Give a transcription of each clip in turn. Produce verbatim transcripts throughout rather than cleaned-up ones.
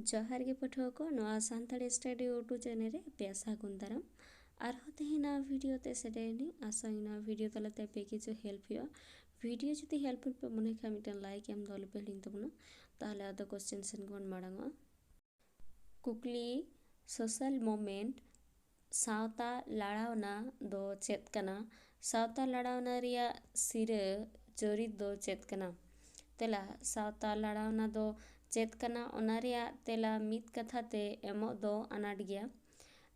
ᱡᱚᱦᱟᱨ ᱜᱮ ᱯᱟᱹᱴᱷᱩᱣᱟᱹ ᱠᱚ, ᱱᱚᱣᱟ ᱥᱟᱱᱛᱟᱲᱤ ᱥᱴᱟᱰᱤ ᱩᱨᱫᱩ ᱪᱮᱱᱮᱞ ᱨᱮ ᱟᱯᱮᱭᱟᱜ ᱥᱟᱹᱜᱩᱱ ᱫᱟᱨᱟᱢ᱾ ᱟᱨᱦᱚᱸ ᱛᱮᱦᱮᱧ ᱱᱟᱣᱟ ᱵᱷᱤᱰᱤᱭᱳ ᱛᱮ ᱥᱮᱴᱮᱨ ᱮᱱᱟᱹᱧ᱾ ᱟᱥᱟᱭᱟᱹᱧ ᱱᱚᱣᱟ ᱵᱷᱤᱰᱤᱭᱳ ᱛᱟᱞᱟᱛᱮ ᱟᱯᱮ ᱠᱤᱪᱷᱩ ᱦᱮᱞᱯ ᱦᱩᱭᱩᱜᱼᱟ᱾ ᱵᱷᱤᱰᱤᱭᱳ ᱡᱩᱫᱤ ᱦᱮᱞᱯᱯᱷᱩᱞ ᱯᱮ ᱢᱚᱱᱮ ᱠᱷᱟᱱ ᱢᱤᱫᱴᱮᱱ ᱞᱟᱭᱤᱠ ᱮᱢ ᱫᱚ ᱟᱞᱚᱯᱮ ᱦᱤᱲᱤᱧ ᱛᱟᱵᱚᱱᱟ᱾ ᱛᱟᱦᱚᱞᱮ ᱟᱫᱚ ᱠᱚᱥᱪᱮᱱ ᱥᱮᱱ ᱜᱮᱵᱚᱱ ᱢᱟᱲᱟᱝᱚᱜᱼᱟ᱾ ᱠᱩᱠᱞᱤ, ᱥᱳᱥᱟᱞ ᱢᱩᱵᱷᱢᱮᱱᱴ, ᱥᱟᱶᱛᱟ ᱞᱟᱲᱟᱣᱱᱟ ᱫᱚ ᱪᱮᱫ ᱠᱟᱱᱟ? ᱥᱟᱶᱛᱟ ᱞᱟᱲᱟᱣᱱᱟ ᱨᱮᱭᱟᱜ ᱥᱤᱨᱟᱹ ᱪᱚᱨᱤᱛ ᱫᱚ ᱪᱮᱫ ᱠᱟᱱᱟ? ᱛᱮᱞᱟ, ᱥᱟᱶᱛᱟ ᱞᱟᱲᱟᱣᱱᱟ ᱫᱚ ᱪᱮᱫ ᱠᱟᱱᱟ? ᱚᱱᱟ ᱨᱮᱭᱟᱜ ᱛᱮᱞᱟ ᱢᱤᱫ ᱠᱟᱛᱷᱟ ᱛᱮ ᱮᱢᱚᱜ ᱫᱚ ᱟᱱᱟᱴ ᱜᱮᱭᱟ᱾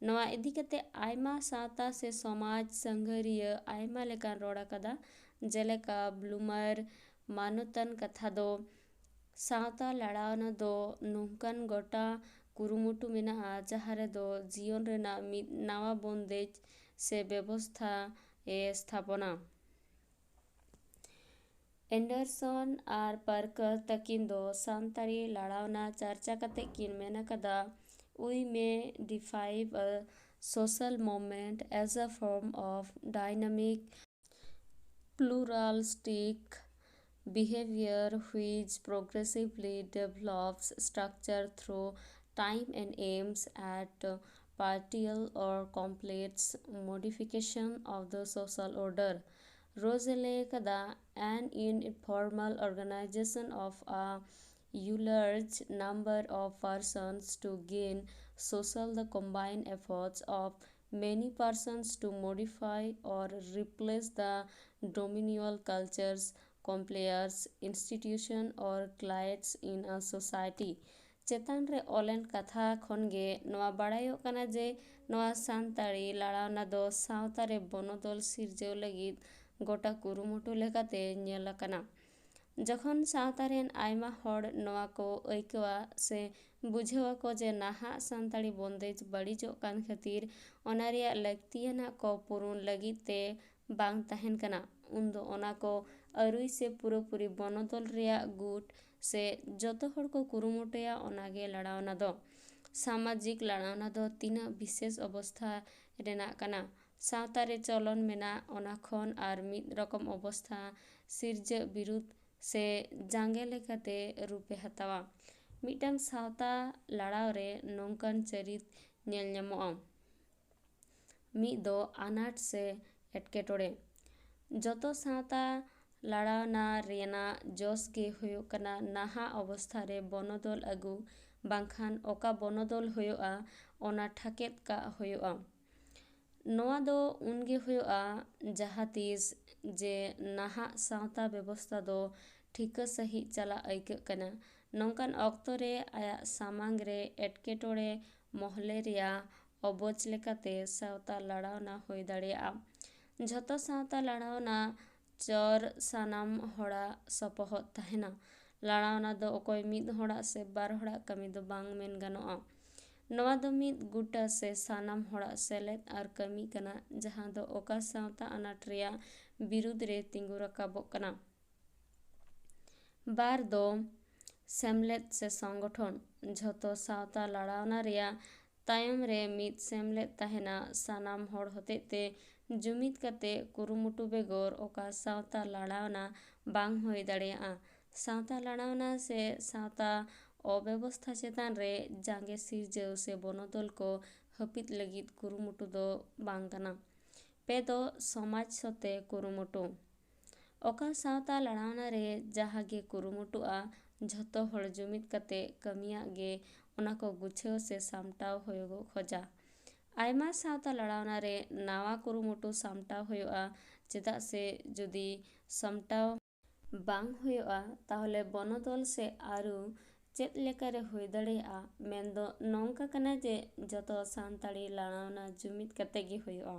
ᱱᱚᱣᱟ ᱤᱫᱤ ᱠᱟᱛᱮ ᱟᱭᱢᱟ ᱥᱟᱶᱛᱟ ᱥᱮ ᱥᱚᱢᱟᱡᱽ ᱥᱟᱸᱜᱷᱟᱨᱤᱭᱟᱹ ᱟᱭᱢᱟ ᱞᱮᱠᱟᱱ ᱨᱚᱲ ᱟᱠᱟᱫᱟ, ᱡᱮᱞᱮᱠᱟ ᱵᱞᱩᱢᱟᱨ ᱢᱟᱱᱚᱛᱟᱱ ᱠᱟᱛᱷᱟ ᱫᱚ ᱥᱟᱶᱛᱟ ᱞᱟᱲᱟᱣᱱᱟ ᱫᱚ ᱱᱚᱝᱠᱟᱱ ᱜᱚᱴᱟ ᱠᱩᱨᱩᱢᱩᱴᱩ ᱢᱮᱱᱟᱜᱼᱟ, ᱡᱟᱦᱟᱸ ᱨᱮᱫᱚ ᱡᱤᱭᱚᱱ ᱨᱮᱱᱟᱜ ᱢᱤᱫ ᱱᱟᱣᱟ ᱵᱚᱱᱫᱮᱡ ᱥᱮ ᱵᱮᱵᱚᱥᱛᱷᱟ ᱮ ᱥᱛᱷᱟᱯᱚᱱᱟ᱾ ᱮᱱᱰᱟᱨᱥᱚᱱ ᱟᱨ ᱯᱟᱨᱠᱟᱨ ᱛᱟᱹᱠᱤᱱ ᱫᱚ ᱥᱟᱱᱛᱟᱲᱤ ᱞᱟᱲᱟᱣᱱᱟ ᱪᱟᱨᱪᱟ ᱠᱟᱛᱮ ᱠᱤᱱ ᱢᱮᱱ ᱟᱠᱟᱫᱟ, "We may define a social movement as a form of dynamic pluralistic behavior which progressively develops structure through time and aims at partial or complete modification of the social order." ᱨᱳᱡᱮ ᱞᱟᱹᱭ ᱟᱠᱟᱫᱟ, "An informal organization of a large number of persons to gain social the combined efforts of many persons to modify or replace the dominant cultures, complex institution or cliques in a society." ᱪᱮᱛᱟᱱ ᱨᱮ ᱚᱞᱮᱱ ᱠᱟᱛᱷᱟ ᱠᱷᱚᱱ ᱜᱮ ᱱᱚᱣᱟ ᱵᱟᱲᱟᱭᱚᱜ ᱠᱟᱱᱟ ᱡᱮ ᱱᱚᱣᱟ ᱥᱟᱱᱛᱟᱲᱤ ᱞᱟᱲᱟᱣᱱᱟ ᱫᱚ ᱥᱟᱶᱛᱟ ᱨᱮ ᱵᱚᱱᱚᱫᱚᱞ ᱥᱤᱨᱡᱟᱹᱣ ᱞᱟᱹᱜᱤᱫ ᱜᱚᱴᱟ ᱠᱩᱨᱩᱢᱩᱴᱩ ᱞᱮᱠᱟᱛᱮ ᱧᱮᱞ ᱟᱠᱟᱱᱟ᱾ ᱡᱚᱠᱷᱚᱱ ᱥᱟᱶᱛᱟ ᱨᱮᱱ ᱟᱭᱢᱟ ᱦᱚᱲ ᱱᱚᱣᱟ ᱠᱚ ᱟᱹᱭᱠᱟᱹᱣᱟ ᱥᱮ ᱵᱩᱡᱷᱟᱹᱣ ᱟᱠᱚ ᱡᱮ ᱱᱟᱦᱟᱜ ᱥᱟᱱᱛᱟᱲᱤ ᱵᱚᱱᱫᱮᱡ ᱵᱟᱹᱲᱤᱡᱚᱜ ᱠᱟᱱ ᱠᱷᱟᱹᱛᱤᱨ ᱚᱱᱟ ᱨᱮᱭᱟᱜ ᱞᱟᱹᱠᱛᱤᱭᱟᱱᱟᱜ ᱠᱚ ᱯᱩᱨᱩᱱ ᱞᱟᱹᱜᱤᱫ ᱛᱮ ᱵᱟᱝ ᱛᱟᱦᱮᱱ ᱠᱟᱱᱟ, ᱩᱱᱫᱚ ᱚᱱᱟ ᱠᱚ ᱟᱹᱨᱩᱭ ᱥᱮ ᱯᱩᱨᱟᱹᱯᱩᱨᱤ ᱵᱚᱱᱚᱫᱚᱞ ᱨᱮᱭᱟᱜ ᱜᱩᱴ ᱥᱮ ᱡᱚᱛᱚ ᱦᱚᱲ ᱠᱚ ᱠᱩᱨᱩᱢᱩᱴᱩᱭᱟ, ᱚᱱᱟᱜᱮ ᱞᱟᱲᱟᱣᱱᱟ ᱫᱚ᱾ ᱥᱟᱢᱟᱡᱤᱠ ᱞᱟᱲᱟᱣᱱᱟ ᱫᱚ ᱛᱤᱱᱟᱹᱜ ᱵᱤᱥᱮᱥ ᱚᱵᱚᱥᱛᱷᱟ ᱨᱮᱱᱟᱜ ᱠᱟᱱᱟ? ᱥᱟᱶᱛᱟ ᱨᱮ ᱪᱚᱞᱚᱱ ᱢᱮᱱᱟᱜ, ᱚᱱᱟ ᱠᱷᱚᱱ ᱟᱨ ᱢᱤᱫ ᱨᱚᱠᱚᱢ ᱚᱵᱚᱥᱛᱷᱟ ᱥᱤᱨᱡᱟᱹᱜ ᱵᱤᱨᱩᱫᱷ ᱥᱮ ᱡᱟᱸᱜᱮ ᱞᱮᱠᱟᱛᱮ ᱨᱩᱯᱮ ᱦᱟᱛᱟᱣᱟ᱾ ᱢᱤᱫᱴᱟᱝ ᱥᱟᱶᱛᱟ ᱞᱟᱲᱟᱣ ᱨᱮ ᱱᱚᱝᱠᱟᱱ ᱪᱟᱹᱨᱤᱛ ᱧᱮᱞ ᱧᱟᱢᱚᱜᱼᱟ᱾ ᱢᱤᱫ ᱫᱚ ᱟᱱᱟᱴ ᱥᱮ ᱮᱴᱠᱮᱴᱚᱬᱮ᱾ ᱡᱚᱛᱚ ᱥᱟᱶᱛᱟ ᱞᱟᱲᱟᱣᱱᱟ ᱨᱮᱱᱟᱜ ᱡᱚᱥ ᱜᱮ ᱦᱩᱭᱩᱜ ᱠᱟᱱᱟ ᱱᱟᱦᱟᱜ ᱚᱵᱚᱥᱛᱷᱟ ᱨᱮ ᱵᱚᱱᱚᱫᱚᱞ ᱟᱹᱜᱩ, ᱵᱟᱝᱠᱷᱟᱱ ᱚᱠᱟ ᱵᱚᱱᱚᱫᱚᱞ ᱦᱩᱭᱩᱜᱼᱟ, ᱚᱱᱟ ᱴᱷᱟᱠᱮᱫ ᱠᱟᱜ ᱦᱩᱭᱩᱜᱼᱟ᱾ ᱱᱚᱣᱟ ᱫᱚ ᱩᱱᱜᱮ ᱦᱩᱭᱩᱜᱼᱟ, ᱡᱟᱦᱟᱸ ᱛᱤᱥ ᱡᱮ ᱱᱟᱦᱟᱜ ᱥᱟᱶᱛᱟ ᱵᱮᱵᱚᱥᱛᱷᱟ ᱫᱚ ᱴᱷᱤᱠᱟᱹ ᱥᱟᱺᱦᱤᱡ ᱪᱟᱞᱟᱜ ᱟᱹᱭᱠᱟᱹᱜ ᱠᱟᱱᱟ᱾ ᱱᱚᱝᱠᱟᱱ ᱚᱠᱛᱚ ᱨᱮ ᱟᱭᱟᱜ ᱥᱟᱢᱟᱝ ᱨᱮ ᱮᱴᱠᱮᱴᱚᱬᱮ ᱢᱚᱦᱞᱮ ᱨᱮᱭᱟᱜ ᱚᱵᱚᱡᱽ ᱞᱮᱠᱟᱛᱮ ᱥᱟᱶᱛᱟ ᱞᱟᱲᱟᱣᱱᱟ ᱦᱩᱭ ᱫᱟᱲᱮᱭᱟᱜᱼᱟ᱾ ᱡᱷᱚᱛᱚ ᱥᱟᱶᱛᱟ ᱞᱟᱲᱟᱣᱱᱟ ᱪᱚᱨ ᱥᱟᱱᱟᱢ ᱦᱚᱲᱟᱜ ᱥᱚᱯᱚᱦᱚᱫ ᱛᱟᱦᱮᱱᱟ᱾ ᱞᱟᱲᱟᱣᱱᱟ ᱫᱚ ᱚᱠᱚᱭ ᱢᱤᱫ ᱦᱚᱲᱟᱜ ᱥᱮ ᱵᱟᱨ ᱦᱚᱲᱟᱜ ᱠᱟᱹᱢᱤ ᱫᱚ ᱵᱟᱝ ᱢᱮᱱ ᱜᱟᱱᱚᱜᱼᱟ᱾ ᱱᱚᱣᱟ ᱫᱚ ᱢᱤᱫ ᱜᱩᱴᱟ ᱥᱮ ᱥᱟᱱᱟᱢ ᱦᱚᱲᱟᱜ ᱥᱮᱞᱮᱫ ᱟᱨ ᱠᱟᱹᱢᱤ ᱠᱟᱱᱟ, ᱡᱟᱦᱟᱸ ᱫᱚ ᱚᱠᱟ ᱥᱟᱶᱛᱟ ᱟᱱᱟᱴ ᱨᱮᱭᱟᱜ ᱵᱤᱨᱩᱫᱽ ᱨᱮ ᱛᱤᱸᱜᱩ ᱨᱟᱠᱟᱵᱚᱜ ᱠᱟᱱᱟ᱾ ᱵᱟᱨ ᱫᱚ ᱥᱮᱢᱞᱮᱫ ᱥᱮ ᱥᱚᱝᱜᱚᱴᱷᱚᱱ᱾ ᱡᱷᱚᱛᱚ ᱥᱟᱶᱛᱟ ᱞᱟᱲᱟᱣᱱᱟ ᱨᱮᱭᱟᱜ ᱛᱟᱭᱚᱢ ᱨᱮ ᱢᱤᱫ ᱥᱮᱢᱞᱮᱫ ᱛᱟᱦᱮᱱᱟ᱾ ᱥᱟᱱᱟᱢ ᱦᱚᱲ ᱦᱚᱛᱮᱡ ᱛᱮ ᱡᱩᱢᱤᱫ ᱠᱟᱛᱮ ᱠᱩᱨᱩᱢᱩᱴᱩ ᱵᱮᱜᱚᱨ ᱚᱠᱟ ᱥᱟᱶᱛᱟ ᱞᱟᱲᱟᱣᱱᱟ ᱵᱟᱝ ᱦᱩᱭ ᱫᱟᱲᱮᱭᱟᱜᱼᱟ᱾ ᱥᱟᱶᱛᱟ ᱞᱟᱲᱟᱣᱱᱟ ᱥᱮ ᱥᱟᱶᱛᱟ ᱚᱵᱮᱵᱚᱥᱛᱷᱟ ᱪᱮᱛᱟᱱ ᱨᱮ ᱡᱟᱸᱜᱮ ᱥᱤᱨᱡᱟᱹᱣ ᱥᱮ ᱵᱚᱱᱚᱫᱚᱞ ᱠᱚ ᱦᱟᱹᱯᱤᱫ ᱞᱟᱹᱜᱤᱫ ᱠᱩᱨᱩᱢᱩᱴᱩ ᱫᱚ ᱵᱟᱝ ᱠᱟᱱᱟ᱾ ᱯᱮ ᱫᱚ ᱥᱚᱢᱟᱡᱽ ᱥᱚᱛᱮ ᱠᱩᱨᱩᱢᱩᱴᱩ᱾ ᱚᱠᱟ ᱥᱟᱶᱛᱟ ᱞᱟᱲᱟᱣᱱᱟ ᱨᱮ ᱡᱟᱦᱟᱸ ᱜᱮ ᱠᱩᱨᱩᱢᱩᱴᱩᱜᱼᱟ, ᱡᱷᱚᱛᱚ ᱦᱚᱲ ᱡᱩᱢᱤᱫ ᱠᱟᱛᱮ ᱠᱟᱹᱢᱤᱭᱟᱜ ᱜᱮ ᱚᱱᱟ ᱠᱚ ᱜᱩᱪᱷᱟᱹᱣ ᱥᱮ ᱥᱟᱢᱴᱟᱣ ᱦᱩᱭᱩᱜᱚᱜ ᱠᱷᱚᱡᱟ᱾ ᱟᱭᱢᱟ ᱥᱟᱶᱛᱟ ᱞᱟᱲᱟᱣᱱᱟ ᱨᱮ ᱱᱟᱣᱟ ᱠᱩᱨᱩᱢᱩᱴᱩ ᱥᱟᱢᱴᱟᱣ ᱦᱩᱭᱩᱜᱼᱟ, ᱪᱮᱫᱟᱜ ᱥᱮ ᱡᱩᱫᱤ ᱥᱟᱢᱴᱟᱣ ᱵᱟᱝ ᱦᱩᱭᱩᱜᱼᱟ, ᱛᱟᱦᱚᱞᱮ ᱵᱚᱱᱚᱫᱚᱞ ᱥᱮ ᱟᱹᱨᱩ ᱪᱮᱫ ᱞᱮᱠᱟᱨᱮ ᱦᱩᱭ ᱫᱟᱲᱮᱭᱟᱜᱼᱟ? ᱢᱮᱱᱫᱚ ᱱᱚᱝᱠᱟ ᱠᱟᱱᱟ ᱡᱮ ᱡᱚᱛᱚ ᱥᱟᱱᱛᱟᱲᱤ ᱞᱟᱲᱟᱣᱱᱟ ᱡᱩᱢᱤᱫ ᱠᱟᱛᱮ ᱜᱮ ᱦᱩᱭᱩᱜᱼᱟ᱾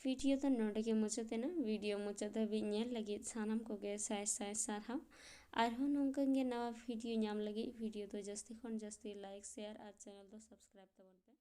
ᱵᱷᱤᱰᱤᱭᱳ ᱫᱚ ᱱᱚᱰᱮ ᱜᱮ ᱢᱩᱪᱟᱹᱫ ᱮᱱᱟ᱾ ᱵᱷᱤᱰᱤᱭᱳ ᱢᱩᱪᱟᱹᱫ ᱫᱷᱟᱹᱵᱤᱡ ᱧᱮᱞ ᱞᱟᱹᱜᱤᱫ ᱥᱟᱱᱟᱢ ᱠᱚᱜᱮ ᱥᱟᱭ ᱥᱟᱭ ᱥᱟᱨᱦᱟᱣ᱾ ᱟᱨᱦᱚᱸ ᱱᱚᱝᱠᱟᱱ ᱜᱮ ᱱᱟᱣᱟ ᱵᱷᱤᱰᱤᱭᱳ ᱧᱟᱢ ᱞᱟᱹᱜᱤᱫ ᱵᱷᱤᱰᱤᱭᱳ ᱫᱚ ᱡᱟᱹᱥᱛᱤ ᱠᱷᱚᱱ ᱡᱟᱹᱥᱛᱤ ᱞᱟᱭᱤᱠ, ᱥᱮᱭᱟᱨ ᱟᱨ ᱪᱮᱱᱮᱞ ᱫᱚ ᱥᱟᱵᱥᱠᱨᱟᱭᱤᱵ ᱛᱟᱵᱚᱱ ᱯᱮ᱾